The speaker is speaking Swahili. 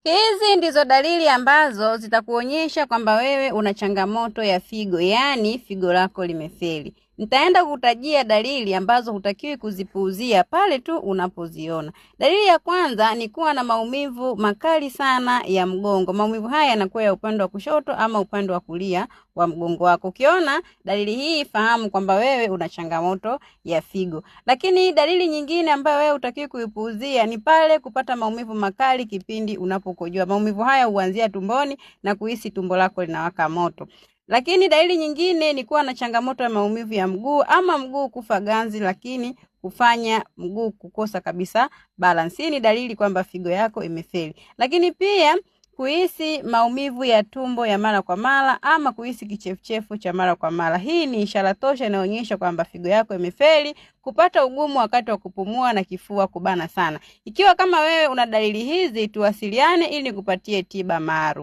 Hizi ndizo dalili ambazo zitakuonyesha kwamba wewe una changamoto ya figo, yaani figo lako limefeli. Nitaenda kutajia dalili ambazo hutakiwi kuzipuuzia pale tu unapoziona. Dalili ya kwanza ni kuwa na maumivu makali sana ya mgongo. Maumivu haya yanakuwa ya upande wa kushoto ama upande wa kulia wa mgongo wako. Ukiona dalili hii, fahamu kwamba wewe una changamoto ya figo. Lakini dalili nyingine ambayo wewe hutakiwi kuipuuzia ni pale kupata maumivu makali kipindi unapokojoa. Maumivu haya huanzia tumboni na kuhisi tumbo lako linawaka moto. Lakini dalili nyingine ni kuwa na changamoto ya maumivu ya mguu ama mguu kufa ganzi, lakini kufanya mguu kukosa kabisa balance. Hii ni dalili kwamba figo yako imefeli. Lakini pia kuhisi maumivu ya tumbo ya mara kwa mara ama kuhisi kichefuchefu cha mara kwa mara. Hii ni ishara tosha inayoonyesha kwamba figo yako imefeli. Kupata ugumu wakati wa kupumua na kifua kubana sana. Ikiwa kama wewe una dalili hizi, tuwasiliane ili nikupatie tiba maalum.